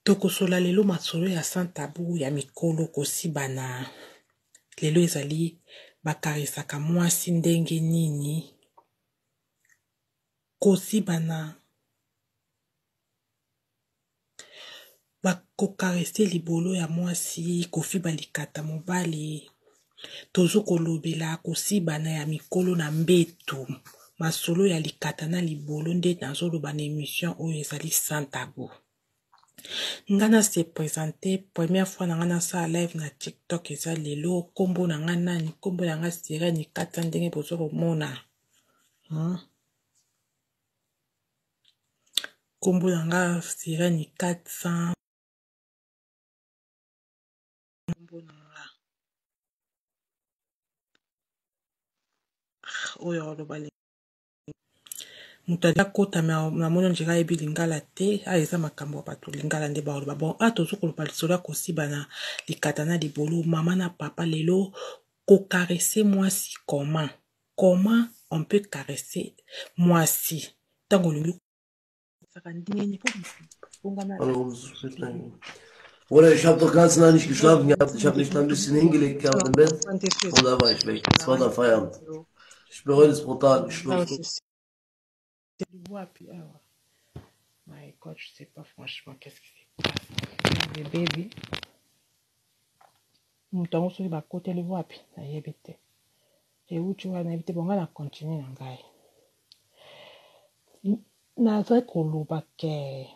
Tokosola lelo masolo ya sans tabou ya mikolo kosibana. Lelo ezali bakarisaka mwasi ndenge nini kosibana bakokarese libolo ya mwasi kofiba likata mobali tozo kolobela kosibana ya mikolo na mbetu masolo ya likata na libolo nde nazoloba na emission oyo ezali sans tabou. Nga na se presente première fois na nga nasala live na tiktok eza lelo nkombo na nga nani nkombo na nga sirene kata ndenge bozo komona hmm? Nkombo na nga sirene 400 nkombo na nga oyo akoloba moto akota namoni ondire ayebi lingala te a eza makambo ya bato lingala nde bakoloba bon a tozo koloba lisolo ya kosiba na likata na libolo mama na papa lelo kokarese mwasi comment comment on peut caresser mwasi ntango olingi Bruder, ich habe doch ganz lange nicht geschlafen gehabt. Ich habe mich dann ein bisschen hingelegt gehabt im Bett und da war ich weg. Es war dann Feierabend. Ich bereue das brutal. Ich schwöre. Wapi awa? My God, je sais pas franchement qu'est-ce qui se passe. Le baby. Moto yango soki bakoteli wapi nayebi te. Euti wana nayebi te bonga na continue na ngai. Naza koloba ke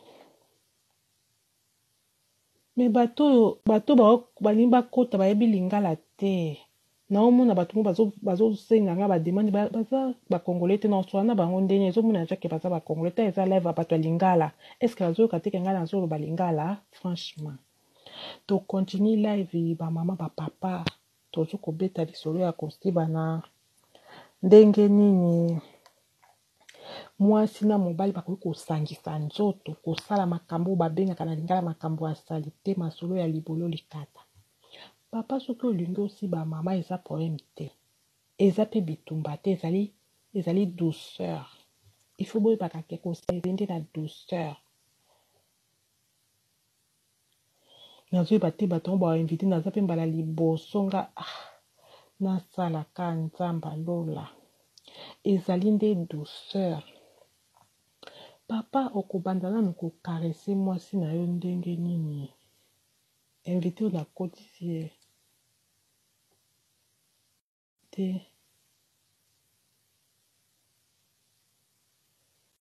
me bato oyo bato balingi bakota bayebi lingala te naomona bato ngo bazosenga nga bademande baza bacongolais te naoswana na bango ndenge ezomona deja ke baza bacongolais te eza live ya bato ya lingala estce bazoyoka te ke ngai nazoloba lingala franchement tocontinue live bamama bapapa tozo kobeta lisolo ya kosibana ndenge nini Mwasi na mobali bakoki kosangisa nzoto, kosala makambo oyo babengaka na lingala makambo ya salite, masolo ya libolo likata. Papa soki olingi osiba mama eza problème te. Eza pe bitumba te, ezali ezali douceur. Il faut boyebaka ke kosala nde na douceur. Nazoyeba te bato yango ba invite naza pe mbala liboso nga ah, nasala ka nzamba lola. Ezali nde douceur. Papa okobanda nanu ko caresser mwasi na yo ndenge nini? Invite oyo nakotisi ye te.